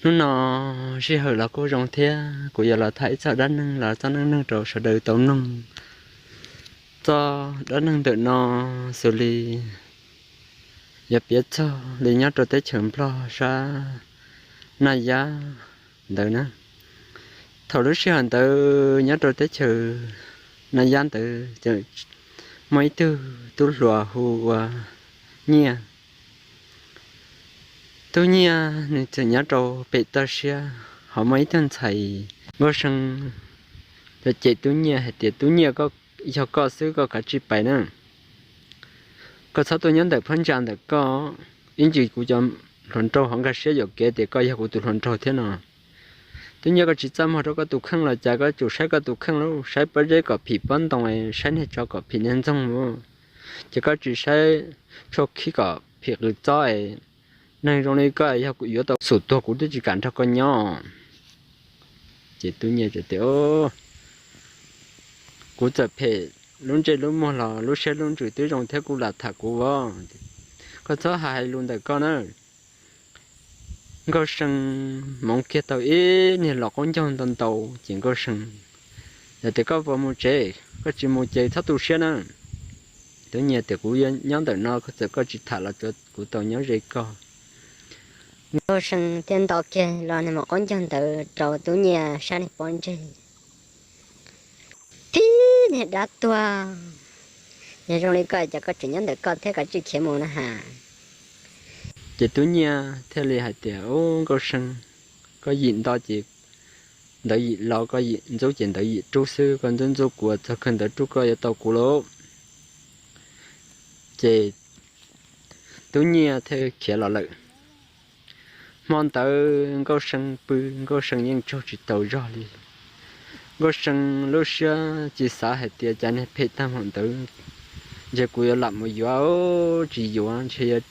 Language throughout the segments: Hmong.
Hnub no sij hawm los kuj zoo thiab, kuv yuav los tham ib txoj dab neeg los txoj neej neeg rau sawv daws tau mloog. Txoj dab neeg ntawm no xws li yuav piav txog li nyob rau teb chaws Nplog sab Naj Yab ntawd na. Thaum lub sij hawm ntawd nyob rau teb chaws Naj Yab ntawd muaj ib tug tub hluas hu ua Nyiaj. Tub Nyiaj nws txawm nyob rau pem toj siab, ho muaj ib tug ntxhais Nkauj See cem Tub Nyiaj hais tias, Tub Nyiaj, yog koj xwb koj kav tsij pais na, koj txhob tuaj nyob ntawm phab ntsa ntawm koj, ib ntsis kuv cov hluas nraug ho nkag siab yuam kev tias koj yog kuv tus hluas nraug thiab no. Tub Nyiaj, koj tsis txaj muag rau koj tus kheej los cas, koj tsum saib koj tus kheej lauj, saib pob zeb kom phim pob ntoo, saib niag tsov kom phim niag ntxoog, ces koj tsis saib tshuaj khib kom phim qws txob. Neeg zoo li koj yog yuav tau xum tuag kuv twb tsis kam nrog koj nyob. Ces Tub Nyiaj tias, Kuv txawm phem lub ntsej lub muag los lub siab lub ntsws twb zoo thiab, kuv lam tham kuv os. Koj txhob hais hais lus ntawm koj na. Nkauj See hmoov kiag tau ib niag los qaub ncaug ntau ntau, ces Nkauj See tias, Koj puas mus tsev? Koj tsis mus ces txhob tu siab na. Tub Nyiaj tias, Kuv nyob ntawm no, txawm koj tsis tham los kuv tau nyob ze koj. Nkauj See thiaj nto kiag los niag maum qaub ncaug ntawd rau Tub Nyiaj sab niag pob ntseg. Phib niag dab tuag, yog zoo li koj ces koj tseem nyob ntawm koj thiab, koj tsis khiav mus na has. Ces Tub Nyiaj thiaj li hais tias, Ub, Nkauj See, koj yim nto ces ntawd yim los, koj yim ntxub ces ntawd yim rub xwb, koj ntxub ntxub kuv txog kawg ntawd rub koj yuav tau kuv lauj. Ces Tub Nyiaj thiaj khiav los lawm. Hmo ntawd Nkauj See pw, Nkauj See yeej tsaug tsis taus zog li. Nkauj See lub siab tsis xav hais tias cas niag phem tag hmo ntawd ntshe kuv yuav lam mus yuav, tsis yuav ntshe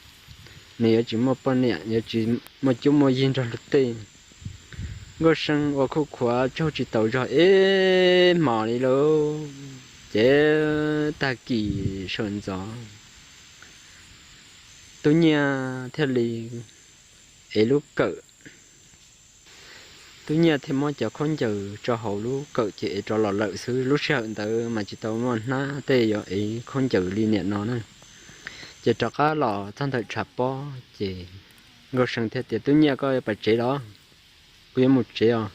nws yuav tsis muaj poj niam, yuav tsis muaj cuab muaj yig nrog luag tej. Nkauj See ua khuj khuav tsaug tsis taus zog ib hmos li lauj. Ces tag kis sawv ntxov, Tub Nyiaj thiaj li ev lub kawm. Tub Nyiaj thiaj muab cov khaub ncaws tso hauv lub kawm ces ev rov los lawm xwb. Lub sij hawm ntawd mas tsis tau muaj hnab tej yuav ev khaub ncaws li niam no na. Ces rov qab los txog ntawm tshav pob ces Nkauj See thiaj tias, Tub Nyiaj, koj yuav pais tsev los? Kuv yuav mus tsev os.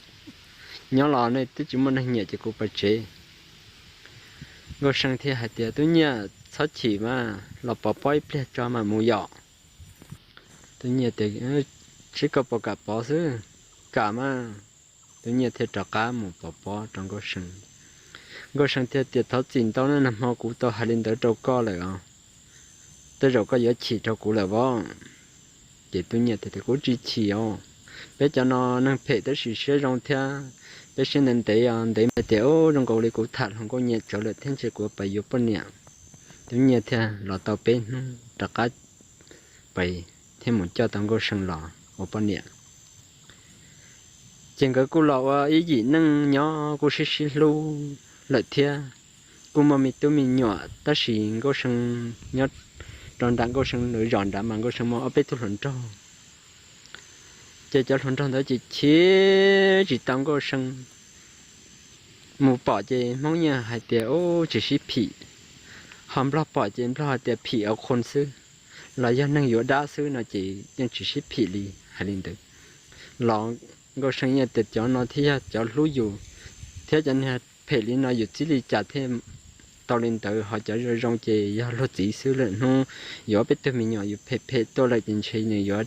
Nyob los nej twb tsis muaj neeg nyiam ces kuv pais tsev. Nkauj See thiaj hais tias, Tub Nyiaj, txhob chim mas, los pov pob ib pliag tso mam mus yom. Tub Nyiaj tias, Seb koj puas kam pov xwb. Kam mas. Tub Nyiaj thiaj rov qab mus pov pob rau Nkauj See. Nkauj See thiaj tias, Thov txim ntau na, nag hmo kuv tau hais li ntawd rau koj lawm os. Tej zaum koj yuav chim rau kuv lawm os. Ces Tub Nyiaj tias, Kuv tsis chim os. Peb cov no neeg phem tab sis siab zoo thiab, peb siab ntev ntev os, ntev mas tias, Ub, zoo nkaus li kuv tham hluas nkauj nyiam tsawv lawm thiab, ntshe kuv pais yuav poj niam. Tub Nyiaj thiaj los tau peb hnub rov qab pais thiab mus coj tau Nkauj See los ua poj niam. Ces nkawd kuj los ua ib yim neej nyob kuj sib sib hlub lawm thiab, kuj muaj me tub me nyuam, tab sis Nkauj See nyob rau nram Nkauj See lawv zos nrad mas Nkauj See muaj ob peb tug hluas nraug. Ces cov hluas nraug ntawd ces chim tsis tau Nkauj See. Mus pom ces Hmoob yeej hais tias, Ub, tsis sib phim. Ho Nplog pom ces Nplog hais tias phim au qhon xwb, los yog neeg yuav dab xwb no ces yeej tsis sib phim li, hais li ntawd. Los Nkauj See yeej tias cov no thiaj yog cov hlub yus, thiab cov niag phem li no yus txib li cas thiaj tau li ntawd, ho cov zoo zoo ces yog luag txiv xwb lawm, hnub yuav peb tug me nyuam yus phem phem tuaj lawm ces ntshe nws yuav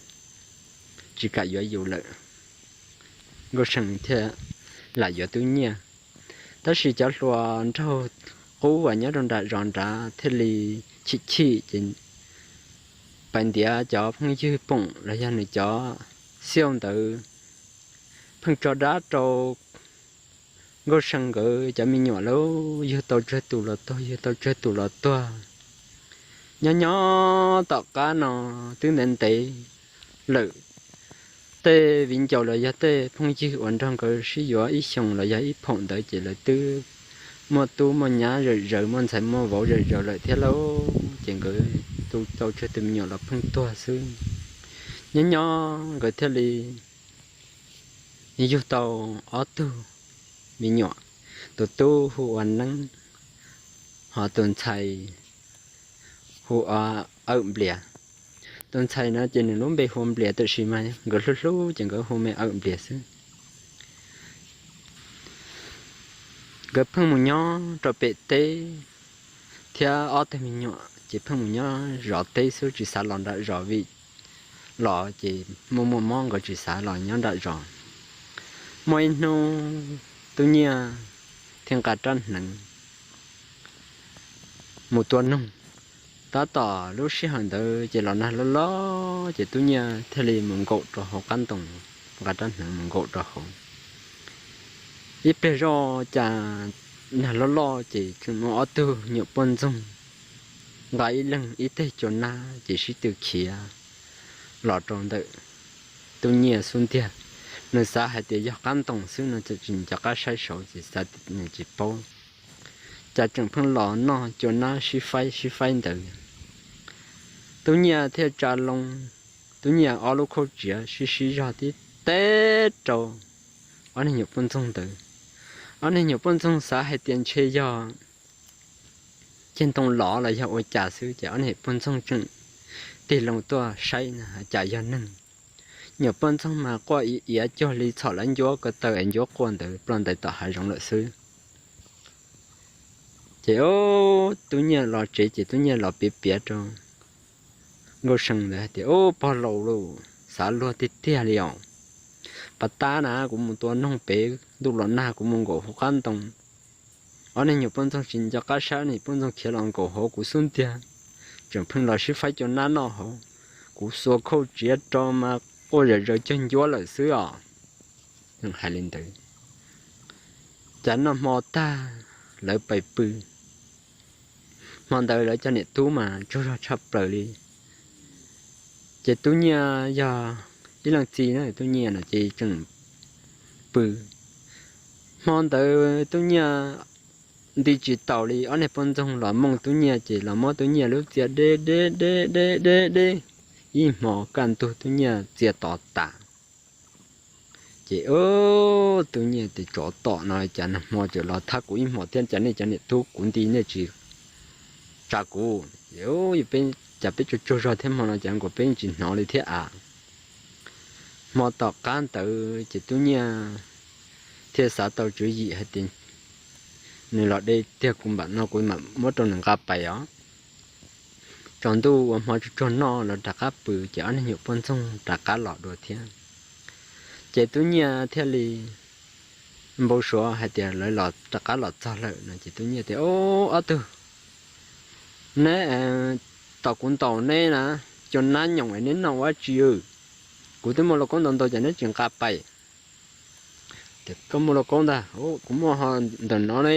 tsis kam yuav yus lawm. Nkauj See thiaj lam yuav Tub Nyiaj. Tab sis cov hluas nraug qub uas nyob rau nram zos nrad thiaj li chim chim ces pais ntiav cov phooj ywg Poom los yog nws cov xiauj ntawd pheej tso dab rau Nkauj See nkawd cov me nyuam lauj, yug tau tsawg tus los tuag, yug tau tsawg tus los tuag. Nyob nyob tom qab no twb ntev ntev lawm, tej viv ncaus los yog tej phooj ywg uas nrog nkawd sib yuav ib xyoos los yog ib phaum ntawd ces lawv twb muaj tub muaj nyab zom zaws, muaj ntxhais muaj vauv zom zaws lawm thiab lauj, ces nkawd tu tau tsawg tus me nyuam los pheej tuag xwb. Nyob nyob nkawd thiaj li yug tau ob tug me nyuam, tus tub hu ua Neeb, ho tus ntxhais hu ua Awm Nplias. Tus ntxhais no ces nws lub npe hu ua Nplias, tab sis mas nkawd hlub hlub ces nkawd hu me Awm Nplias xwb. Nkawd pheej mus nyob rau pem teb, thiab ob tug me nyuam ces pheej mus nyob zov teb xwb, tsis xav los nram zos vim los ces muaj muaj mob, nkawd tsis xav los nyob nram zos. Muaj ib hnub Tub Nyiaj thiaj nqa rab hneev mus tua noog. Tab tom lub sij hawm ntawd ces los nag loj loj ces Tub Nyiaj thiaj li mus nkaum rau hauv qab ntoo, nqa rab hneev mus nkaum rau hauv. Ib pliag zoj cas nag loj loj ces tseem muaj ob tug nyuam poj ntxoog nqa ib leeg ib teg cua nab ces sib tw khiav los rau ntawm Tub Nyiaj xub ntiag. Nws xav hais tias yog qab ntoo xwb no, tsis nco qab saib saud ces xav nws tsis paub. Cas tseem pheej los noj cua nab sib faib sib faib ntawd. Tub Nyiaj thiaj tsa loo Tub Nyiaj ob lub khauj tsiav sib sib zog tib teb rau ob niag nyuam poj ntxoog ntawd. Ob niag nyuam poj ntxoog xav hais tias ntshe yog ceg ntoo lov los yog ua cas xwb, ces ob niag poj ntxoog tseem tig loo tuaj saib cas yog neeg. Nyuam poj ntxoog mas quaj iav cuag li txhom lawv ncuab ko taw es ncuab quaj ntawd ploj ntais tom hav zoov lawm xwb. Ces Tub Nyiaj los tsev ces Tub Nyiaj los piav piav rau Nkauj See ntawd hais tias, Ub, pog laus lauj, xav luag tiag tiag li os. Pas tas na kuv mus tua noog pem, ntuj los nag kuv mus nkaum hauv qab ntoo, ob niag nyuam poj ntxoog tsis nco qab saib, ob niag poj ntxoog khiav los nkaum hauv kuv xub ntiag, tseem pheej los sib faib cua nab noj hauv. Kuv xuas khauj tsiav rau mas quaj zom zaws cuag ncuab lawm xwb os. Hais li ntawd, cas noj hmo tag lawv pais pw. Hmo ntawd lawv cov niam tub mas tsaug zog tshaj plaws li. Ces Tub Nyiaj yog ib leej txiv na, Tub Nyiaj no ces tseem pw. Hmo ntawd Tub Nyiaj nti tsis taus li, ob niag poj ntxoog los mooj Tub Nyiaj ces los muab Tub Nyiaj lub txia deb deb deb deb deb deb ib hmo kaj ntug Tub Nyiaj txia to tas. Ces Tub Nyiaj tias, Tsov tom no, cas nag hmo tseem los thab kuv ib hmo thiab, cas nej cov niam tub kuv nti nej tsis tsa kuv? Cas peb tsaug tsaug zog thiab hmo no cas nkaus peb yeej tsis hnov li thiab a. Hmo tom qab ntawd ces Tub Nyiaj thiaj xav tau tswv yim hais tias, Nws los de tiag kuv npaum no kuv mam muab rau nws nqa pais os. Tsaus ntuj ua hmo tsuag tsuag noj los rov qab pw, ces ob niag nyuam poj ntxoog rov qab los dua thiab. Ces Tub Nyiaj thiaj li npau suav hais tias lawv los rov qab los txog lawm no, ces Tub Nyiaj tias, Ob tug, neb, tom kuv ntaus neb na, cua nab nyoos neb noj ua dab tsi? Kuv twb muaj lauj kaub ntau ntau cas neb tsis nqa pais? Koj muaj lauj kaub ntag. Kuv muaj ho ntawm no ne.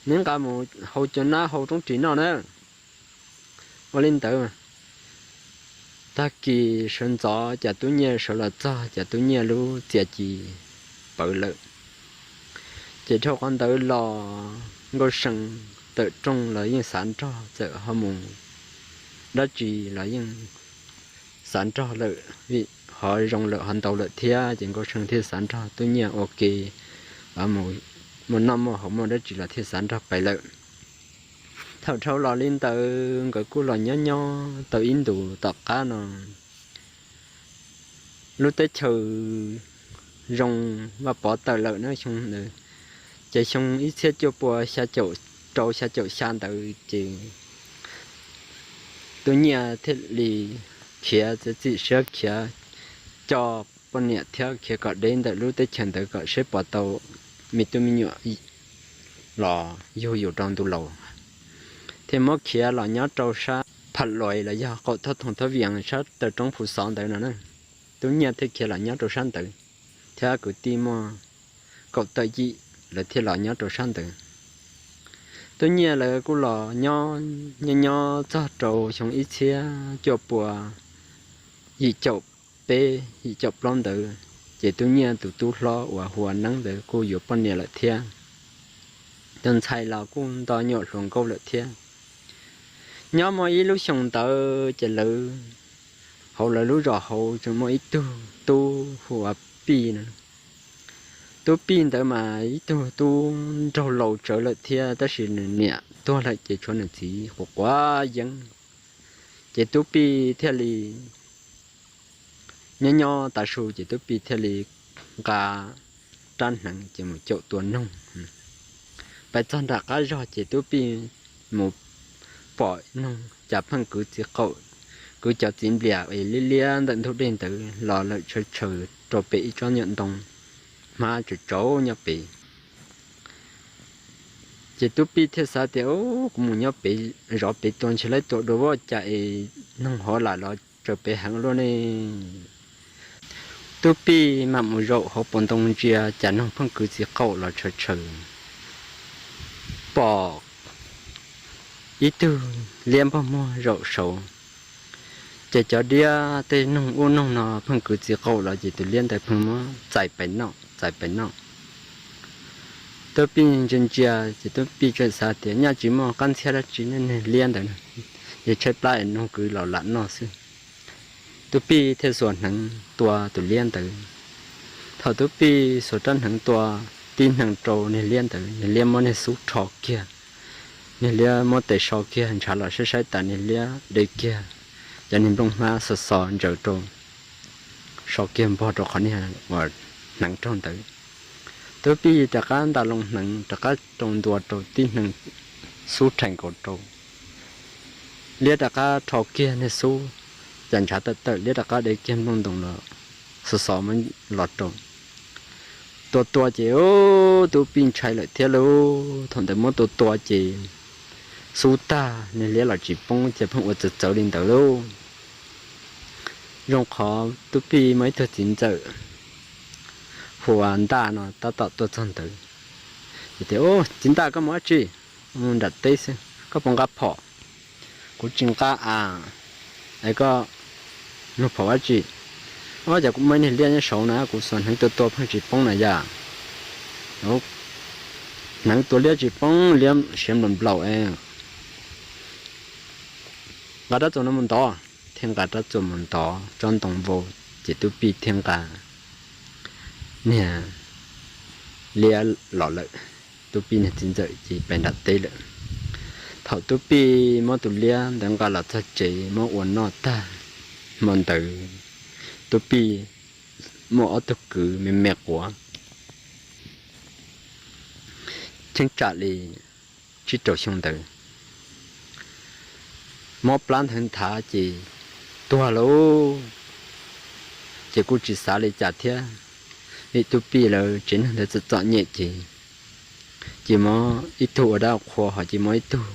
Neb nqa mus hau cua nab hau roob ris noj na. Ua li ntawd, tag kis sawv ntxov cas Tub Nyiaj sawv los txog cas Tub Nyiaj lub txia ci pawv lawm. Ces dhau qhov ntawd los Nkauj See tawm rooj los yeej xav nrog, txawm ho mus dab tsi los yeej xav nrog lawm, vim ho zoo lawm ho ntau lawm thiab, ces Nkauj See thiaj xav nrog Tub Nyiaj ua ke, muaj noj muaj haus muaj dab tsi los thiaj xav nrog pais lawm. Thaum dhau los li ntawd nkawd kuj los nyob nyob tau ib ntus tom qab no, lub teb chaws zoo Vaj Pov tawm lawm na xyoo ntawd, ces xyoo ib txhiab cuaj pua xya caum rau xya caum xya ntawd ces Tub Nyiaj thiaj li khiav txiav txim siab khiav coj poj niam thiab khiav kom deb ntawm lub teb chaws ntawd kom seb puas tau me tub me nyuam los yug yus rau ntu laus, thiaj muab khiav los nyob rau sab Pham Luais los yog qaum Thoj Thoom Thoj Vias sab taw roob Phu Xov ntawd no na. Tub Nyiaj thiaj khiav los nyob rau sab ntawd thiab kwv tij muaj kaum tawm yim, lawv thiaj los nyob rau sab ntawd. Tub Nyiaj lawv kuj los nyob nyob nyob txog rau xyoo ib txhiab cuaj pua yim caum peb yim caum plaub ntawd, ces Tub Nyiaj tus tub hlob uas hu ua Neeb ntawd kuj yuav poj niam lawm thiab. Tus ntxhais los kuj nto nyuam hluas nkauj lawm thiab. Nyob muaj ib lub xyoos ntawd ces lawv, hauv lawv lub zos hauv tseem muaj ib tug tub hu ua Pij no. Tub Pij ntawd mas ib tug tub nraug laus tsawv lawm thiab, tab sis nws niam tuag lawm ces tshuav nws txiv quav quav yeeb. Ces Tub Pij thiaj li nyob nyob tav su ces Tub Pij thiaj li nqa rab hneev ces mus caum tua noog. Pais txog nram qab zog ces Tub Pij mus pom noog cas pheej kwv txiv qaum, kwv cov txiv nplias es liab liab ntawm ntug dej ntawd los lawm tshaw tshaws rau pem ib tsob nyuam ntoo hmab tsaus tsaus nyob pem. Ces Tub Pij thiaj xav tias, Kuv mus nyob pem, zov pem tua ntshe lawv tua dua vaj cas es noog hov lam los tsaws pem heev luaj ne. Tub Pij mam mus zaum hauv paus ntoo ntsia cas noog pheej kwv txiv qaum los tshaw tshaws, pom ib tug liab npog muag zaum saud. Ces cov diab tej noog ua noog no pheej kwv txiv qaum los ces tus liab ntawd pheej muab txais pais noj txais pais noj. Tub Pij ntsia ntsia ces Tub Pij txawm xav tias, Nyaj tsis muaj qab ntxhiab dab tsi ne, niag liab ntawd ces tshaib plab es noog kwv los lam noj xwb. Tub Pij thiaj xuas hneev tua tus liab ntawd. Thaum Tub Pij xuas rab hneev tua tib hneev rau niag liab ntawd, niag liab muab niag xub rho kiag. Niag liab muab tes so kiag ntshav los saib saib tas niag liab de kiag cov niag nplooj hmab xos xos ntsaws rau, so kiag npog rau qhov niag uas hneev raug ntawd. Tub Pij rov qab nta loo hneev rov qab rau ntua rau tib hneev xub rhees nkaus rau. Liab rov qab rho kiag niag xub, cas ntshav tawm tawm liab rov qab de kiag nplooj ntoo los xos xos muab los rau. Tua tua ces Tub Pij ntshai lawm thiab lauj. Thaum ntawd muab tua tua ces xub tag niag liab los tsis poob ces pheej ua txawv txawv li ntawd lauj. Zoo qhov Tub Pij muaj ib tug txiv ntxawm hu ua Ntaj no tab tom tuaj txog ntawd. Ces tias, Txiv Ntaj, koj mus dab tsi? Mus nram teb xwb. Koj puas nqa phom? Kuv tsis nqa a. Es koj nug phom dab tsi? Ob, cas kuv muaj ib niag liab nyob saud na, kuv xuas hneev tua tua pheej tsis poob na yom. Hneev tua liab tsis poob, liab siav nplaum nplaum. Nqa rab txuas no mus ntov. Thiaj nqa rab txuas mus ntov tsob ntoo vau, ces Tub Pij thiaj nqa niag liab los lawm. Tub Pij niag txiv ntxawm ces pais nram teb lawm. Thaum Tub Pij muab tus liab ntawd nqa los txog tsev muab ua noj tag, hmo ntawd Tub Pij muaj ob tug kwv me me quav, cheeb tsam li tsib rau xyoo ntawd, mob plab nthawv nthav ces tuag lauj. Ces kuj tsis xav li cas thiab, vim Tub Pij lawv tsev neeg ntawd txom txom nyem ces, ces muab ib tug ua dab qhua ho ces muab ib tug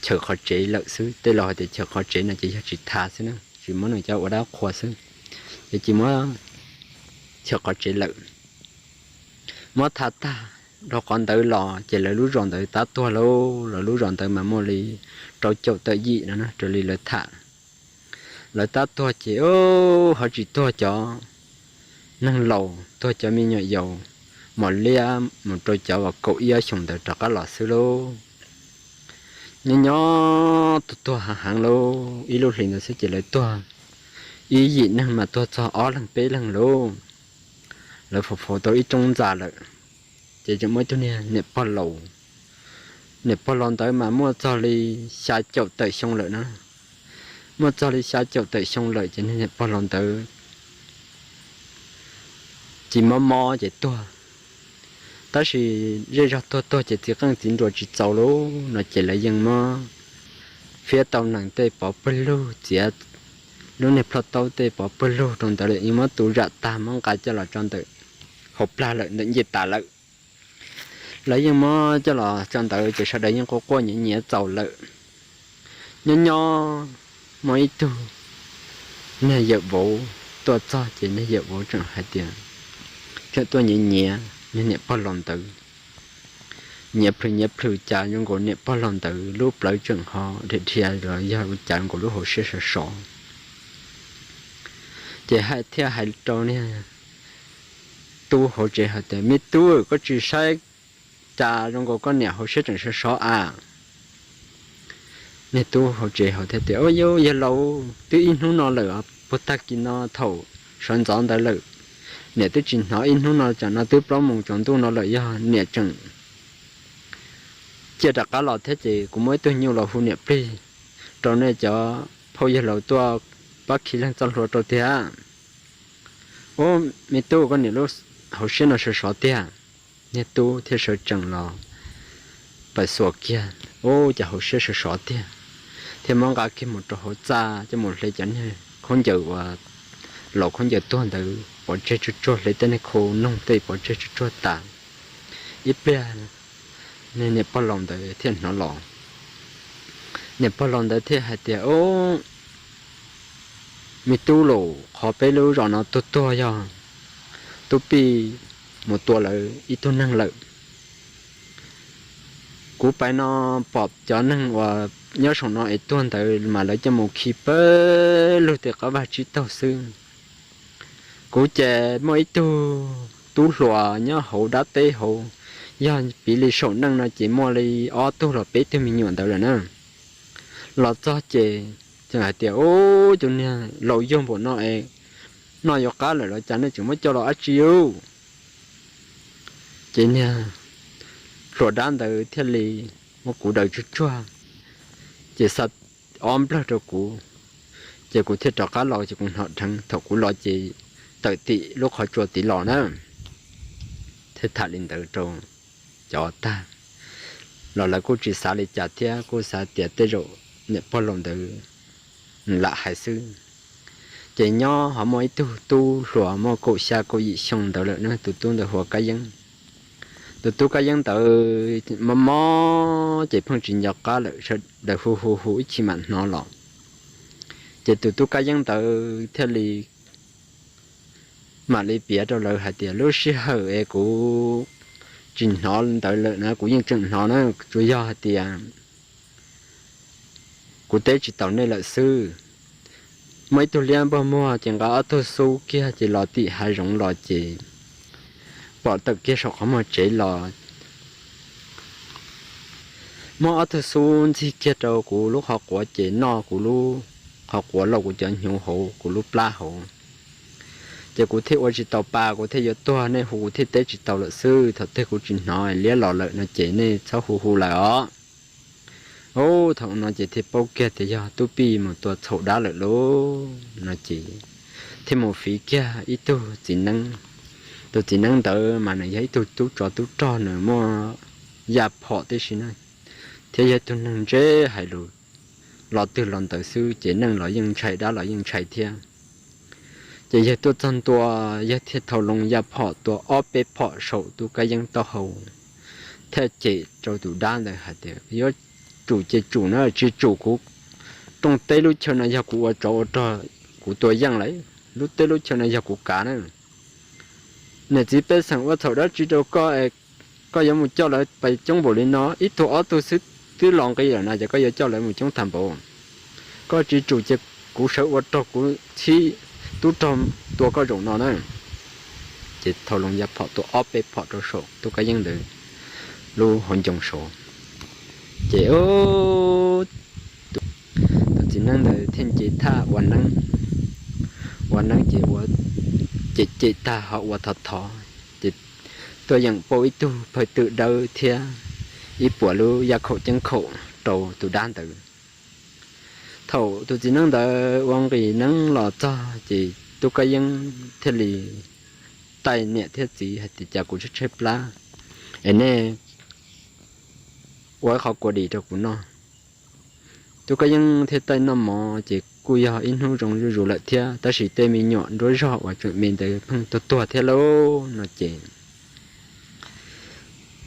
chaws qhov tsev lawm xwb. Tej laus hais tias chaws qhov tsev no ces yog tsis tha xwb na, tsis muab nws cov ua dab qhua xwb, ces ces muab chaws qhov tsev lawm. Muab tha tag, dhau qhov ntawd los ces lawv lub zos ntawd tab tuag lauj. Lawv lub zos ntawd mas muaj li rau caum tawm yim no raws li lawv tham. Lawv tab tuag ces ho tsis tuag cov neeg laus, tuag cov me nyuam yaus, mos liab mus rau cov uas kaum ib ob xyoos ntawd rov qab los xwb lauj. Nyob nyob tuag tuag heev heev lauj, ib lub hlis ntawd xwb ces lawv tuag ib yim neeg mas tuag txog ob leeg peb leeg lauj. Lawv faus faus tau ib roob ntxa lawm, ces tseem muaj ib tug niag niam pog laus. Niam pog laus ntawd mas muaj txog li xya caum tawm xyoo lawm na. Muaj txog li xya caum tawm xyoo lawm ces niag niam pog laus ntawd ces mob mob ces tuag. Tab sis zej zog tuag tuag ces txiv qeej txiv nruas tsis txaus lauj no ces lawv yeej muab fiab tau nees tej pov pawg lug, txiav lub niag plhaub taub tej pov pawg lug rau ntawd lawm, yeej muab tu zam tag muab nqa coj los tso ntawm hauv plag lawm, ntawm ncej tas lawm. Lawv yeej muab coj los tso ntawd ces sawv daws yeej quaj quaj nyiav nyiav txaus lawm. Nyob nyob muaj ib tug niag yawm vauv tuaj txog ces niag yawm vauv tseem hais tias, tseem tuaj nyiav nyiav niag niam pog laus ntawd, nyiav plhws nyiav plhws cas zoo nkaus niam pog laus ntawd lub plawv tseem ho dhia dhia los yog ua cas nkaus lub hauv siab sov sov. Ces hais thiaj hais rau niag tub hauv tsev hais tias, Me tub, koj tsis saib cas zoo nkaus koj niam hauv siab tseem sov sov a? Niag tub hauv tsev hais thiaj tias, Yog laus, twb ib hnub no lawm, puag tag kis no thaum sawv ntxov ntawd lawm, Niam twb tsis hnov ib hnub no tsam no twb plaub moos tsaus ntuj no lawm, yog niam tseem cia rov qab los thiab ces kuv muab ib tug nyuj los hu niam plig rau nej cov phauj yawg laus tuaj pab khi leej txoj hlua rau tiag. Ub, me tub, koj niam lub hauv siab no sov sov tiag. Niag tub thiaj sawv tsees los pais xuas kiag, ub, cas hauv siab sov sov tiag, thiaj muab nqa kiag mus rau hauv txaj coj mus hle cov niag khaub ncaws uas laus khaub ncaws tuag ntawd pov tseg tsuag tsuag, hle tej niag khau noog tej pov tseg tsuag tsuag tas. Ib pliag niag niam pog laus ntawd thiaj hnov los. Niam pog laus ntawd thiaj hais tias, Ub, me tub, laus qhov peb lub zos no tuag tuag yog tub pij mus tua lawv ib tug neeg lawm. Kuv pais no pom cov neeg uas nyob saum no es tuag ntawd mas lawv coj mus khi pawg lug tej qab vaj tsib taug xwb. Kuv ces muaj ib tug tub hluas nyob hauv dab teb hauv, yog piv li saum neej no ces muaj li ob tug los peb tug me nyuam ntawd lawm na. Los txog ces tseem hais tias, Ub, tus niag laus yuag npaum no es noj yuav qab lawm los cas nej tseem muab coj los dab tsi ub? Ces niag hluas dab ntawd thiaj li muab kuv daws tsuag tsuag, ces xa ob nplawg rau kuv, ces kuv thiaj rov qab los ces kuv hnov dheev. Thaum kuv los ces tawm tim lub qhov tsua tid los na. Thiaj tham li ntawd rau cov tag los lawv kuj tsis xav li cas thiab, kuj xav tias tej zaum niam pog laus ntawd lam hais xwb. Ces nyob ho muaj ib tug tub hluas muaj kaum xya kaum yim xyoo ntawd lawm na, tus tub ntawd hu ua Kab Yeeb. Tus tub Kab Yeeb ntawd mob mob ces pheej tsis nco qab lawm, sawv daws hu hu hu ib chim mam hnov los. Ces tus tub Kab Yeeb ntawd thiaj li mam li piav rau lawv hais tias, Lub sij hawm es kuv tsis hnov ntawd lawm na, kuv yeej tseem hnov na, tsuas yog hais tias kuv teb tsis taus nej lawm xwb. Muaj ib tug liab npog muag ces nqa ob tug xub kiag ces los tim hav zoov los ces pom tawm kiag saum qhov muag tsev los, muab ob tug xub ntxig kiag rau kuv lub qhov quav ces noj kuv lub qhov quav, lauj kuv cov hnyuv hauv kuv lub plab hauv. Ces kuv thiaj ua tsis tau pa, kuv thiaj yuav tuag, nej hu kuv thiaj teb tsis tau lawm xwb. Thaum twg kuv tsis hnov liab los lawm no ces nej txhob hu hu lawm os. Ub, thaum no ces thiaj paub kiag tias yog tub pij mus tua txhaum dab lawm lauj no ces thiaj mus fiv kiag ib tug txiv neeb. Tus txiv neeb ntawd mas nws yog ib tug tub tsov tub rog, nws muaj yaj phom tib si na, thiab yog ib tug neeg ntse hais lus, los twg los ntawd xwb ces neeg los yeej ntshai dab los yeej ntshai thiab. Ces yawg tuaj txog ntua, yawg thiaj thau loo yaj phom tua ob peb phom saum tub Kab Yeeb taub hau, thiaj cem rau tus dab ntawd hais tias, Yuav tsum ces tsum na, tsis tsum kuv rooj teb lub chaw no yog kuv ua tsov ua rog, kuv tua yeej lawm. Lub teb lub chaw no yog kuv kav na. Niam txiv pej xeem ua txhaum dab tsi rau koj es koj yuav mus coj lawv pais coob npaum li no, ib tug ob tug xwb twb los nqi lawm no ces koj yuav coj lawv mus coob tag npaum. Koj tsis tsum ces kuv sawv ua rog kuv txhib tub rog tua koj zaum no na. Ces thau loo yaj phom tua ob peb phom rau saum tub Kab Yeeb ntawd lub hauv ncoo saud. Ces tus txiv neeb ntawd thiaj nce thaj ua neeb, ua neeb ces ua cem cem tag ho ua thov thov, ces tuaj yeem pauj ib tug phaw twm dawb thiab ib puas lub yaj khaum ceeb khaum rau tus dab ntawd. Thaum tus txiv neeb ntawd ua nqis neeb los txog ces tub Kab Yeeb thiaj li taij niam thiab txiv hais tias, Cas kuv tshaib tshaib plab es nej ua ib qho kua dis rau kuv noj. Tub Kab Yeeb thiaj taij noj mov ces kuj yog ib hnub zoo zuj zus lawm thiab, tab sis tej me nyuam nruab zog uas tseem me ntawd pheej tuag tuag thiab lauj no ces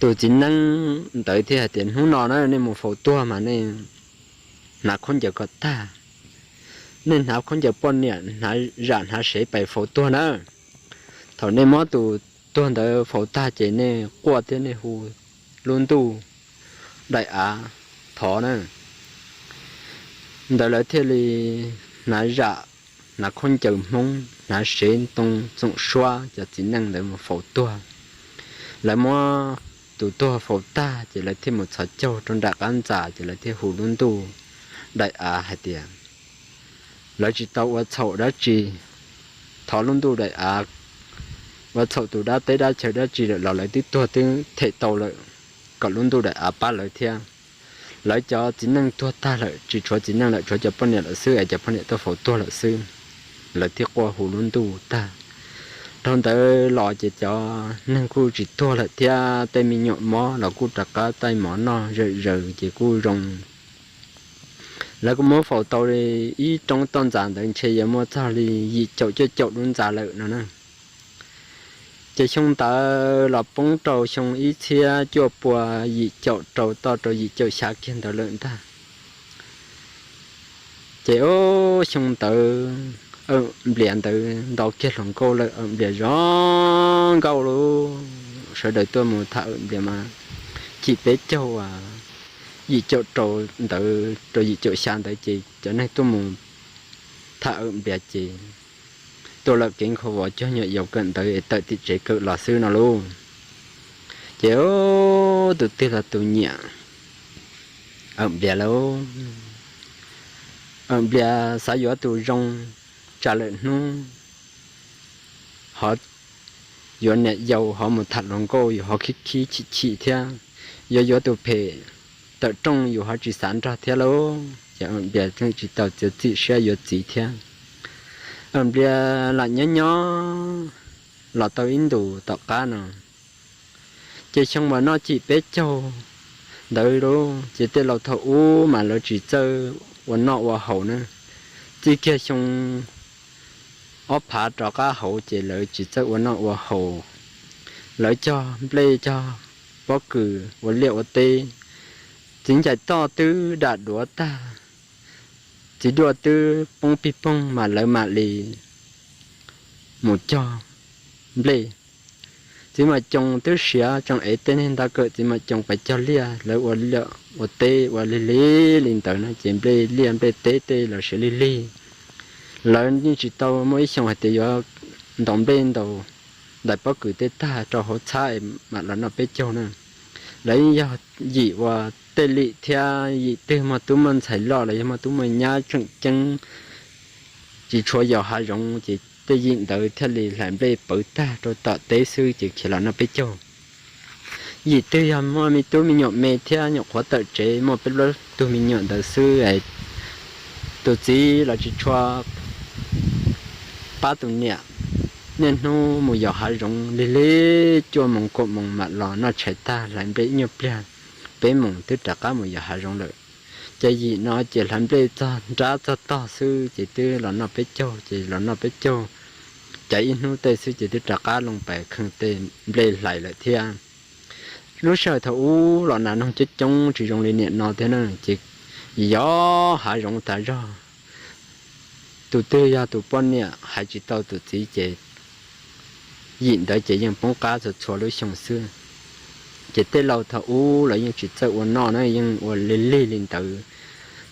tus txiv neeb ntawd thiaj hais tias, Hnub no na nej mus faus tuag mas nej hnav khaub ncaws kom tag, nej hnav khaub ncaws poj niam, hnav zam hnav sev pais faus tuag na. Thaum nej muab tus tuag ntawd faus tag ces nej quaj thiab nej hu lub ntuj daim av thov na. Ntawd lawv thiaj li hnav zam, hnav khaub ncaws Hmoob, hnav sev ntoo txoom suab cov txiv neej ntawd mus faus tuag. Lawv muab tus tuag faus tag ces lawv thiaj mus txhos caug rau nram qab ntxas ces lawv thiaj hu lub ntuj daim av hais tias lawv tsis tau ua txhaum dab tsi, thov lub ntuj daim av ua txhaum tus dab teb dab chaw dab tsi lawm los lawv twb tuag twb them tau lawm, kom lub ntuj daim av pab lawv thiab. Lawv cov txiv neej tuag tag lawm, tsis tshuav txiv neej lawm, tshuav cov poj niam lawm xwb es cov poj niam tuaj faus tuag lawm xwb. Lawv thiaj quaj hu lub ntuj tag. Dhau ntawd los ces cov neeg kuj tsis tuag lawm thiab, tej me nyuam mob los kuj rov qab taij mov noj zawm zaws ces kuj zoo. Lawv kuj muab faus tau li ib roob toj ntxas ntawd ntshe yuav muaj txog li yim caum cuaj caum lub ntxa lawm no na. Ces xyoo ntawd los poob rau xyoo ib txhiab cuaj pua yim caum rau toj rau yim caum xya kiag ntawd lawm ntag. Ces ob xyoo ntawd Awm Nplias ntawd nto kiag hluas nkauj lawm, Awm Nplias zoo nkauj lauj. Sawv daws tuaj mus tham Awm Nplias mas chim peb caug, yim caum rau ntawd rau yim caum xya ntawd ces cov neeg tuaj mus tham Awm Nplias ces tuaj lawm kev nkhaus vos cuag nyuam yaus kawm ntawv es tawm tim tsev kawm los xwb no lauj. Ces tus twg los tus nyiam Awm Nplias lauj. Awm Nplias xav yuav tus zoo, tsam lawm hnub ho yuav niam yau ho mus tham hluas nkauj yuav ho khib khib chim chim thiab, yuav yuav tus phem tawm rooj yus ho tsis xav nrog thiab lauj. Ces Awm Nplias yeej tsis tau txiav txim siab yuav txiv thiab. Awm Nplias lam nyob nyob los tau ib ntus tom qab no, ces xyoo uas noj chim peb caug ntawd lauj, ces tej laus thaum ub mas lawv tsis txawj ua noj ua haus na. Txij kiag xyoo ob phav rov qab hauv ces lawv tsis txawj ua noj ua haus. Lawv cog nplej cog pob kws ua liaj ua teb. Txiv ncaim toj twb dam duav tag, txiv duaj twb poob pig poog mas lawv mam li mus cog nplej. Txiv Maiv Coos twb siav tseem ev tej neeg nta kawm Txiv Maiv Coos pas cog liaj, lawv ua liaj ua teb ua lig lig li ntawd na, ces nplej liaj nplej teb tej los siav lig lig. Lawv yeej tsis tau muaj ib xyoos hais tias yuav ntaus nplej ntaus ntais pob kws tej tag rau hauv txhab mam los noj peb caug na. Lawv yeej yog yim uas tej lim thiab yim twg muaj tub muaj ntxhais loj los yog muaj tub muaj nyab tseem ceeb, tsis tshua yos hav zoov ces tej yim ntawd thiaj li hlais nplej pawv tag rau tom teb xwb ces khiav los noj peb caug. Yim twg yog muaj me tub me nyuam me thiab nyuam qhuav tawm tsev muaj peb plaub tug me nyuam ntawd xwb, tus txiv los tsis tshua pab tus niam, niaj hnub mus yos hav zoov lig lig cuaj moos kaum moos mam los noj tshais tag hlais nplej ib nyuag pliag, peb moos twb rov qab mus yos hav zoov lawm. Ces yim no ces hlais nplej txog nrab txog tog xwb ces twb los noj peb caug, ces los noj peb caug, ces ib hnub tej xwb ces twb rov qab loo pais kheej tej nplej hlais lawm thiab. Lub sij hawm thaum ub los nas noog coob coob tsis zoo li niaj no thiab na, ces yos hav zoov tas zog. Tus twg yog tus poj niam hais tsis tau tus txiv ces yim ntawd ces yeej poob qab txhua txhua lub xyoo xwb. Ces tej laus thaum ub lawv yeej tsis txawj ua noj na, yeej ua lig lig li ntawd.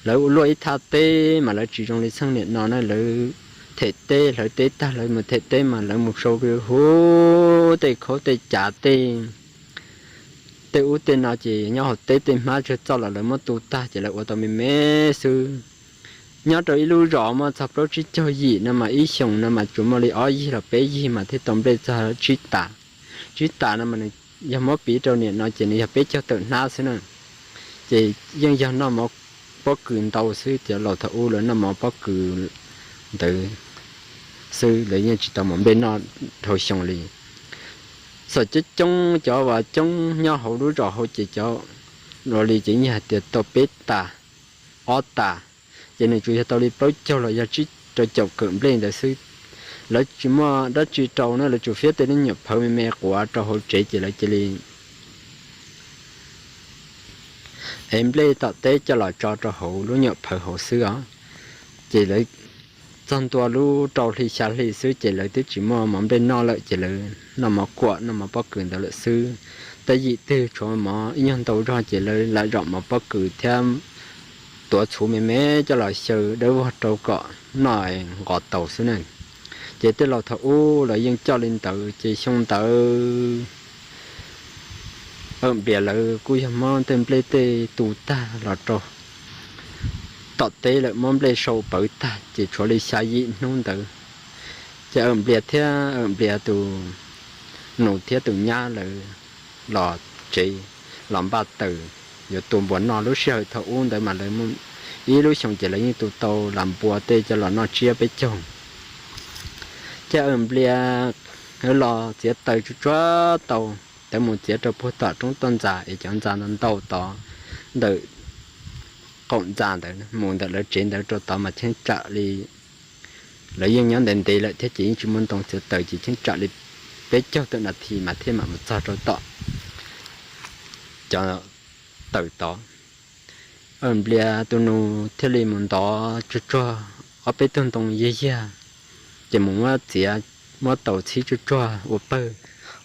Lawv ua luaj ib thaj teb mas lawv tsis zoo li txheej niaj no na, lawv them teb hlawv teb tag lawv mus them teb mas lawv mus sau huv tej khaub tej cav tej, tej ub tej no ces nyob hauv teb tej hmab tsawg txoj los lawv muab tu tag ces lawv ua tau me me xwb. Nyob rau ib lub zos muaj txog plaub tsib caug yim no mas ib xyoos no mas tsuas muaj li ob yig los peb yig mas thiaj tau nplej txog tsib tas. Tsib tas no mas nws yog muab piv rau niaj no ces nws yog peb caug tawm hnab xwb na. Ces yeej yog noj mov pob kws ntau xwb, cov laus thaum ub lawv noj mov pob kws ntawd xwb, lawv yeej tsis tau mov nplej noj dhau xyoo li. Txawm coob coob cov uas coob nyob hauv lub zos hauv ces cov luaj li ces yeej hais tias tau peb tas, ob tas, ces nws tsuas yog tau li plaub caug los yog tsib rau caum kawm nplej ntawd xwb. Lawv tsis muaj dab tsi rau na, lawv tsuas fiab tej lub nyuam phawv me me quav rau hauv tsev ces lawv cia li ev nplej tom teb coj los tso rau hauv lub nyuam phawv hauv xwb os. Ces lawv txog ntua lub rau hli xya hli xwb ces lawv twb tsis muaj mov nplej noj lawm ces lawv noj mov kuam noj mov pob kws ntawd lawm xwb. Tej yim twg tshuav mov ib nyuag ntau zog ces lawv lam zom mov pob kws thiab tuav txhuv me me coj los xyaw dawb vog rau kom noj nqos taus xwb na. Ces tej laus thaum ub lawv yeej coj li ntawd ces xyoo ntawd Awm Nplias lawv kuj yog muab tej nplej tej tu tag los rau tom teb lawm, muab nplej sau pawv tag ces tshuav li xya yim hnub ntawd. Ces Awm Nplias thiab Awm Nplias tus nus thiab tus nyab lawv los tsev los npaj taws yuav tua npua noj. Lub sij hawm thaum ub ntawd mas lawv muaj ib lub xyoo ces lawv yeej tua tau las npua tej coj los noj tsiab peb caug. Ces Awm Nplias los txiav taws tsuag tsuag tau, tawm mus txiav rau puag tom roob toj ntxas es cov ntxa ntau ntau tod ntawm qaum ntxa ntawd mus ntawm lawv tsev ntawd rau tod mas cheeb tsam li lawv yeej nyob ntev ntev lawm thiab ces yeej tsis muaj ntoo txiav taws ces cheeb tsam li peb caug tawm nas this mas thiaj mam mus txog rau tom cov taws tod. Awm Nplias tus nus thiaj li mus ntov tsuag tsuag ob peb tug ntoo yag yag, ces mus muab txiav, muab taws txhib tsuag tsuag ua pawg.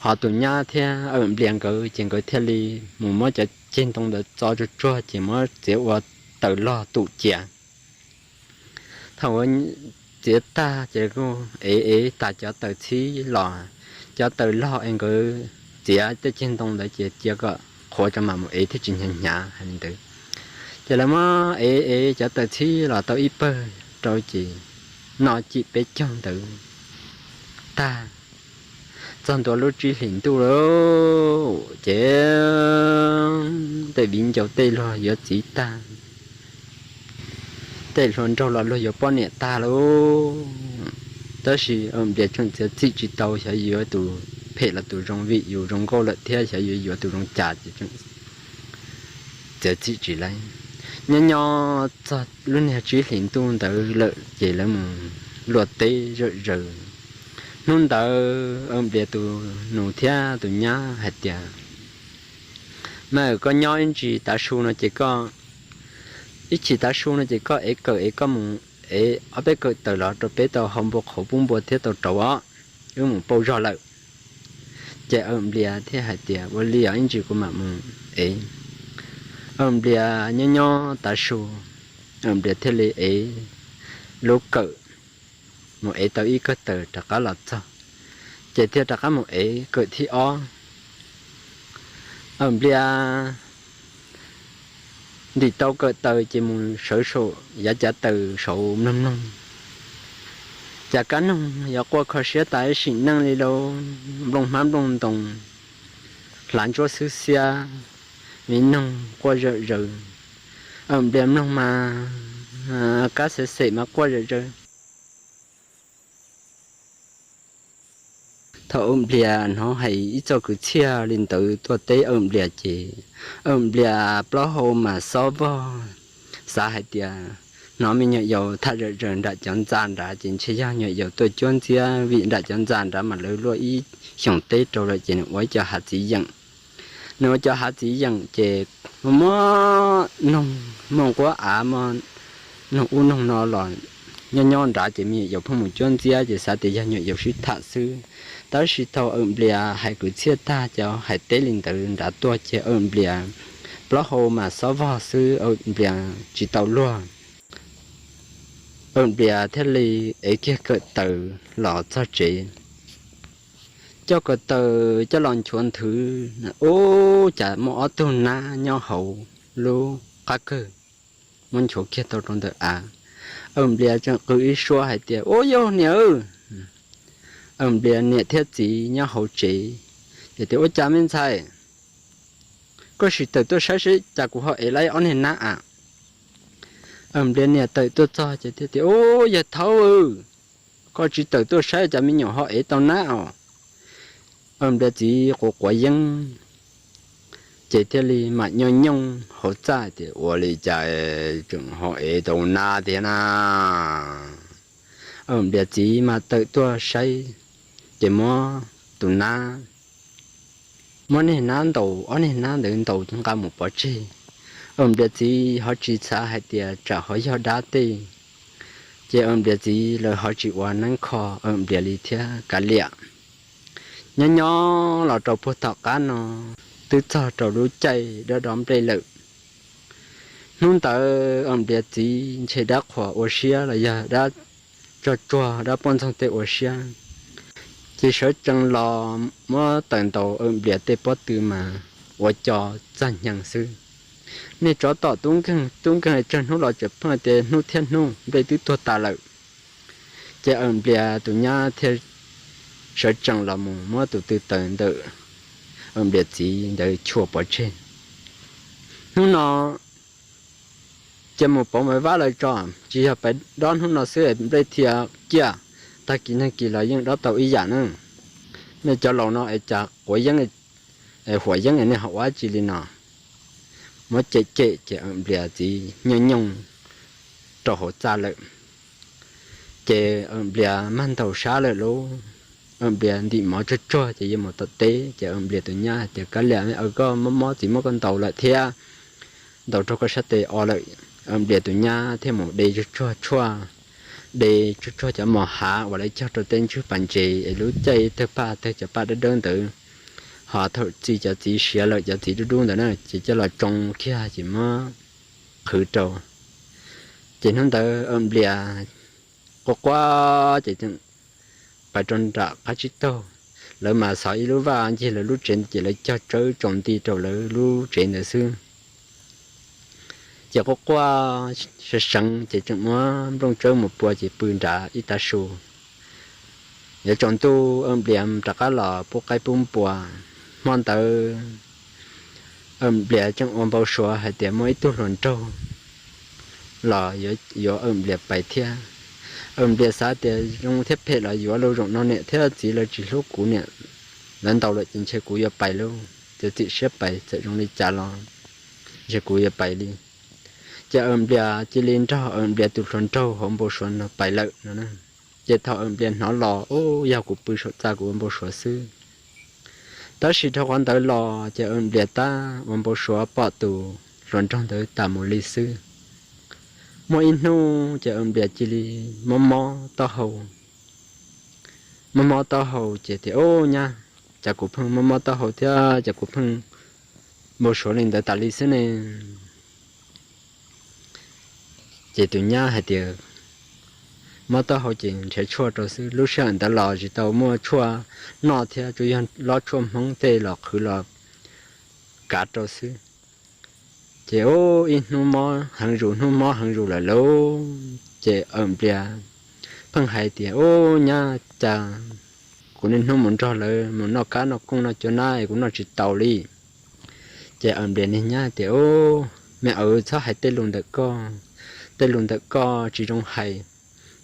Ho tus nyab thiab Awm Nplias nkawd ces nkawd thiaj li mus muab cov ceg ntoo ntawd txo tsuag tsuag ces muab txiav ua taws log tum cia. Thaum txiav tag ces kuj ev ev tas cov taws txhib los, cov taws log es nkawd txiav tej ceg ntoo ntawd ces cia kom qhuav tso mam mus ev thiaj tsis hnyav hnyav hais li ntawd. Ces lawv muab ev ev cov taws txhib los tau ib pawg rau ces noj cim peb caug ntawd tag, txog ntua lub tsib hlis ntuj lawm ces tej viv ncaus tej luag yuav txiv tag, tej hluas nraug los luag yuav poj niam tag lauj. Tab sis Awm Nplias tseem txiav txim tsis tau, xyov yuav tus phem los tus zoo, vim yus zoo nkauj lawm thiab xyov yuav yuav tus zoo cas ces tseem txiav txim tsis lawm. Nyob nyob txog lub niag tsib hlis ntuj ntawd lawm ces lawv mus luaj teb zawm zaws. Hnub ntawd Awm Nplias tus nus thiab tus nyab hais tias, Mas koj nyob ib ntsis tav su no ces koj, ib chim tav su no ces koj ev kawm es koj mus ev ob peb kawm taws los rau peb tau hau npua qhauv pub npua thiab tau rauv os, wb mus pauj zog lawm. Ces Awm Nplias thiaj hais tias, Ua li os, ib ntsis kuv mam mus ev. Awm Nplias nyob nyob tav su, Awm Nplias thiaj li ev lub kawm, mus ev tau ib kawm taws rov qab los txog, ces thiaj rov qab mus ev kawm thib ob. Awm Nplias ntim tau kawm taws ces mus sawv saum yav cav taws saud mloog mloog, cas kab noog yuav quaj kho siab tas ib sim neej li lauj, nplooj hmab nplooj ntoo, hlav ntsuab xwb xiab, me noog quaj zawm zaws. Awm Nplias mloog mas kab xem xem mas quaj zawm zaws. Thaum Awm Nplias hnov hais ib txoj kwv txhiaj li ntawd tuaj teb Awm Nplias ces Awm Nplias plaub hau mas xob vog, xav hais tias hnov me nyuam yaus tham zawm zaws nram cov ntxa nrad ces ntshe yog nyuam yaus tuaj cuab ntxiab, vim nram cov ntxa nrad mas lawv luaj ib xyoos teb rau lawm ces nws ua ib co hav txiv yeem. Nws ua cov hav txiv yeem ces muaj noog, muaj nquab av, muaj noog ub noog no los nyob nyob nrad ces me nyuam yaus pheej mus cuab ntxiab ces xav tias yog nyuam yaus sib tham xwb. Tab sis thaum Awm Nplias hais kwv txhiaj tag cov hais teb li ntawd nrad tuaj ces Awm Nplias plaub hau mas xob vog xwb, Awm Nplias tsis tau luag. Awm Nplias thiaj li ev kiag kawm taws los txog tsev, coj kawm taws coj los nchuav nthwv, ub, cas muaj ob tug nab nyob hauv lub qab kawg, muab nchuav kiag tau rau ntawm av. Awm Nplias tseem qw ib suab hais tias, Ub, yog niam, Awm Nplias niam thiab txiv nyob hauv tsev, ces tias, Ua cas me ntxhais, koj sim tawm tuaj saib seb cas kuv ho ev laib ob niag nab a. Awm Nplias niam tawm tuaj txog ces thiaj tias, Ub, yawg thaub, koj tsis tawm tuaj saib cas me nyuam ho ev tau nab os. Awm Nplias txiv quav quav yeeb, ces thiaj li mam nyooj nyooj hauv txaj tias, Ua li cas tseem ho ev tau nab thiab na? Awm Nplias txiv mas tawm tuaj saib, ces muab tus nab, muab niag nab ntaus, ob niag nab ntawd ntaus nqa mus pov tseg. Awm Nplias txiv ho tsis xav hais tias tsam ho yog dab tej, ces Awm Nplias txiv lawv ho tsis ua neeb kho Awm Nplias li thiab kav liam. Nyob nyob los rau puag tom qab no twb txog rau lub caij dob dob nplej lawm. Hnub ntawd Awm Nplias txiv ntshe dab qhuas ua siab los yog dab tsog tsuag dab poj ntxoog tej ua siab, ces sawv tsees los muab taws ntaus Awm Nplias tej pob tw mas ua co txaj hneev xwb. Niag tsov tom tub nkeeg, tub nkeeg tsawg hnub los tseem pheej tias hnub thiab hnub nplej twb tuag tas lawm. Ces Awm Nplias tus nyab thiaj sawv tsees los mus muab tus tw taws ntawm Awm Nplias txiv ntawd chua pov tseg. Hnub no cia mus pauv maiv vab lawm tso, tsis yog pais dob hnub no xwb nplej thiaj ciaj, tag kis neeg kis los yeej dob tau ib yam na. Nej cov laus no es cas quav yeeb, huam yeeb es nej ho ua dab tsi li no? Muab cem cem ces Awm Nplias txiv nyooj nyooj rau hauv txaj lawm. Ces Awm Nplias mag ntaus sab lawm lauj. Awm Nplias ntim mov tsuag tsuag ces yuav mus tom teb ces Awm Nplias tus nyab hais tias, Kab liam, aws, koj mob mob txiv muab koj ntaus lawm thiab, ntaus raug koj sab tes o lawm. Awm Nplias tus nyab thiaj mus de tsuag tsuag tshuaj, de tsuag tsuag cov mos hav uas lawv cog rau tej ntswg pas ntses es lub caij tawg paj tawg cov paj dawb dawb ntawd, ho thaum txi cov txiv siav lawm cov txiv dub dub ntawd na ces coj los tsoo kiag ces muab qhwv rau. Ces hnub ntawd Awm Nplias quaj quaj ces pais rau nram qab tsib taug, lawv mas xov ib lub vaj ncig lawv lub tsev ces lawv cog tsawb tsaus nti rau lawv lub tsev ntawd xwb. Ces quaj quaj seev seev ces tseem muab nplooj tsawb mus pua ces pw nrad ib tav su. Yuav tsaus ntuj Awm Nplias rov qab los pub qaib pub npua. Hmo ntawd Awm Nplias tseem ua npau suav hais tias muaj ib tug hluas nraug los yuav Awm Nplias pais thiab. Awm Nplias xav tias zoo thiab phem los yuav lauj, zaum no niam thiab txiv lawv tsis hlub kuv, niam lawv ntaus lawm ces ntshe kuv yuav pais lauj, txiav txim siab pais txawm zoo li cas los ntshe kuv yuav pais li. Ces Awm Nplias cia li nrog Awm Nplias tus hluas nraug hauv npau suav no pais lawm no. Ces thaum Awm Nplias hnov los, Ub, yog kuv pw saum txaj kuv ua npau suav xwb. Tab sis dhau qhov ntawd los ces Awm Nplias tab ua npau suav pom tus hluas nraug ntawd tas mus li xwb. Muaj ib hnub ces Awm Nplias cia li mob mob taub hau. Mob mob taub hau ces tias, Ub, nyab, cas kuv pheej mob mob taub hau thiab cas kuv pheej npau suav li ntawd tas li xwb ne? Ces tus nyab hais tias, Mob taub hau ces nrhiav tshuaj rau xwb, lub sij hawm ntawd los tsis tau muaj tshuaj noj thiab, tsuas yog lob tshuaj Hmoob tej los qhwv los kav rau xwb. Ces ub, ib hnub mob heev zus, hnub mob heev zus lawm lauj, ces Awm Nplias pheej hais tias, Ub, nyab, cas kuv niaj hnub mus nrog lawv mus noj kab noj kooj noj cua nab es kuv noj tsis taus li. Ces Awm Nplias niag nyab tias, Ub, me aws, txhob hais tej lus ntawm koj, tej lus ntawm koj tsis zoo hais,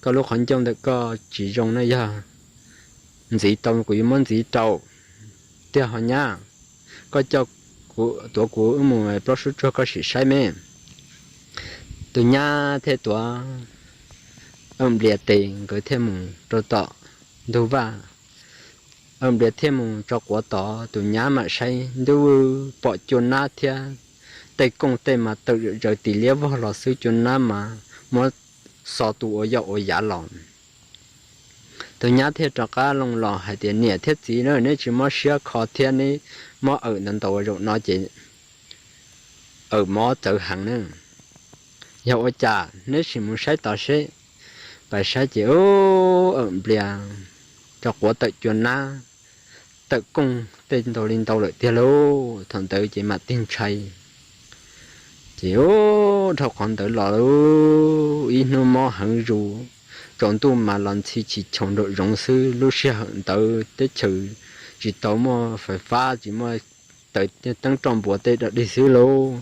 koj lub qhov ncauj ntawm koj tsis zoo na, yog ntxiv tau kuv yuav muab ntxiv rau. Tiag ho nyab, koj coj kuv, tuav kuv wb mus plaub sub tsuag koj sim saib me. Tus nyab thiaj tuav Awm Nplias tes nkawd thiaj mus rau tom ntug vaj. Awm Nplias thiaj mus tso quav tod, tus nyab mam saib ntuj, pom cua nab thiab tej kooj tej mas tawm zaws tis liab vog los xwb, cua nab mas muab xo tu ua yoj ua yav los. Tus nyab thiaj rov qab loo los hais tias, Niam thiab txiv na, neb tsis mob siab kho thiab neb mob awm ntau ntau zaum no ces awm mob txawv heev na. Yog ua cas neb sim mus saib tod seb. Pais saib ces ub, Awm Nplias tso quav tawm cua nab, tawm kooj tej ntau li ntau lawm tiag lauj. Thaum ntawd ces mam tig ntshai. Ces ub, dhau qhov ntawd los ib hnub mob heev zus, tsaus ntuj mas los ntxhi chis chaus nraum zoov xwb. Lub sij hawm ntawd teb chaws tsis tau muaj fais fab, tsis muaj taws teeb roj npuav tej dog dig xwb lauj.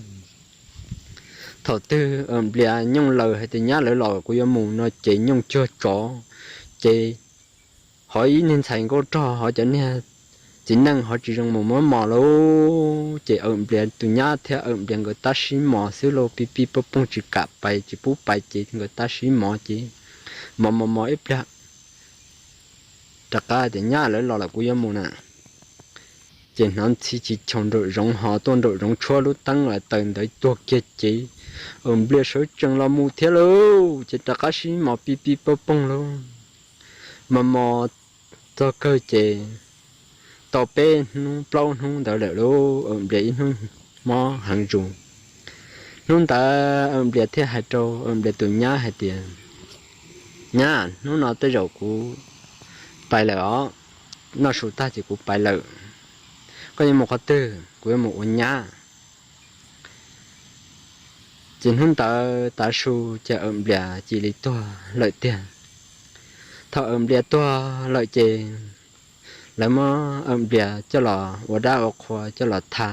Thaum twg Awm Nplias nyooj laws hais tias, Nyab, lawv los kuv yuav mus no ces nyooj cuag tsov, ces ho ib niag ntxhais nkauj rog ho cov niag txiv neej ho tsis zoo mus muab mos lauj. Ces Awm Nplias tus nyab thiab Awm Nplias nkawd tab sib mos xwb lauj, pib pib poj pooj tsis kam pais tsis pub pais ces nkawd tab sib mos ces mos mos mos ib pliag rov qab tias, Nyab, lawv los lawm kuv yuav mus na. Ces hnov ntxhi chis chaus nraum zoov ho tuaj nraum zoov tshuab lub teeb taws ntawd tuag kiag ces Awm Nplias sawv tsees los mus thiab lauj. Ces rov qab sib mos pib pib poj pooj lauj. Mos mos txog kawg ces tau peb hnub plaub hnub ntawd lawm lauj, Awm Nplias ib hnub mob heev zus. Hnub ntawd Awm Nplias thiaj hais rau Awm Nplias tus nyab hais tias, Nyab, hnub no tej zaum kuv pais lawm os, noj su tag ces kuv pais lawm. Koj yuav mus qhov twg? Kuv yuav mus ua nyab. Ces hnub ntawd tav su ces Awm Nplias cia li tuag lawm tiag. Thaum Awm Nplias tuag lawm ces lawv muab Awm Nplias coj los ua dab ua qhua coj los tha,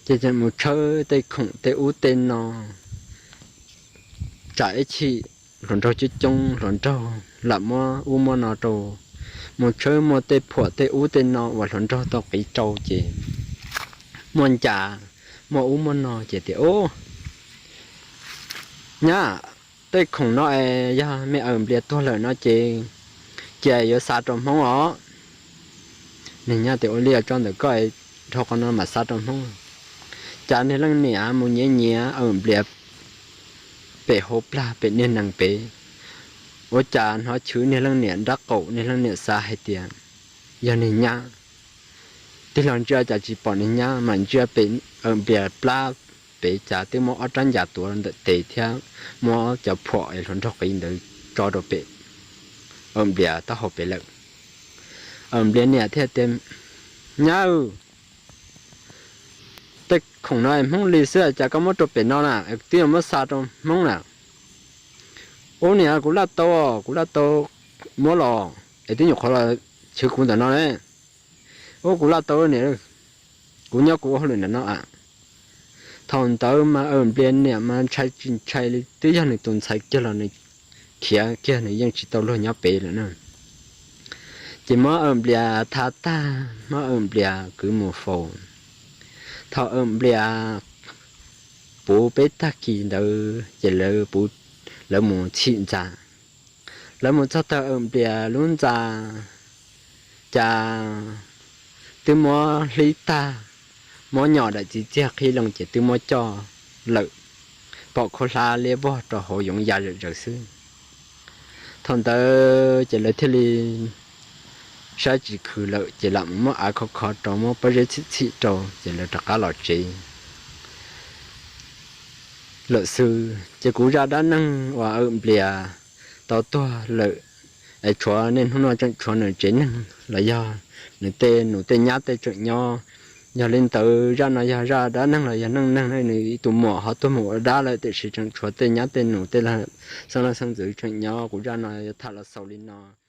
ces mus tshawb tej khoom tej ub tej no, tsam ib chim hluas nraug coob coob hluas nraug lam muab ub muab no rau, mus tshawb muaj tej phuam tej ub tej no uas hluas nraug tau qiv rau ces muaj ncas muaj ub muaj no ces tias, Ub, nyab, tej khoom no es yog me Awm Nplias tuag lawm no ces cia yuav xa rau Hmoob os. Niag nyab tias, Ua li tso ntawm koj, dhau qhov no mam xa rau Hmoob. Cas niag leej niam mus nyiav nyiav Awm Nplias pem hauv plag pem niag nees pem, ua cas hnov chwv niag leej niam nrab qaum, niag leej niam xav hais tias yog niag nyab. Tig los ntsia cas tsis pom niag nyab, mas ntsia pem Awm Nplias plab pem cas twb muab ob rab ncas tuav ntawm tes thiab muab cov phuam es hluas nraug qiv ntawd tso rau pem Awm Nplias taub hau pem lawm. Awm Nplias niam thiaj tias, Nyab, tej khoom no es Hmoob li xwb cas koj muab rau pem no na, twb yog muab xa rau Hmoob na. Ub niam, kuv laj tau, kuv laj tau muab los es twb nyuam qhuav los chwv kuv ntawm no ne. Ub, kuv laj tau niam, kuv nyob kuv ua hauj lwm ntawm no a. Thaum ntawd mas Awm Nplias niam mas ntshai tsis ntshai li, twb yog nws tus ntxhais kiag los nws khiav kiag, nws yeej tsis tau luag nyob pem lawm na. Ces muab Awm Nplias tha tag, muab Awm Nplias kwv mus faus. Thaum Awm Nplias puv peb tag kis ntawd ces lawv, lawv mus txhim ntxa. Lawv mus txog tawm Awm Nplias lub ntxa, cas twb muab hlib tag, muab nyom daim txiv txiag qhib loo ces twb muab coj lawm, pom khaub hlab liab vog rau hauv yoov ya zom zaws xwb. Thaum ntawd ces lawv thiaj li saib tsis khwv lawm ces lam mus muab av khov khov rau, muab pob zeb txhim txhim rau ces lawv rov qab los tsev lawm xwb. Ces kuv zaj dab neeg uas Awm Nplias tau tuag lawm es tshuav niaj hnub no tseem tshuav nws tsev neeg los yog nws tej nus tej nyab tej tseem nyob. Yog li ntawd zaj no yog zaj dab neeg los yog neej neeg, nws ib tus muam ho tuag mus ua dab lawm tiam sis tseem tshuav tej nyab tej nus tej xeeb leej xeeb ntxwv tseem nyob. Kuv zaj no yuav tham los xaus li no.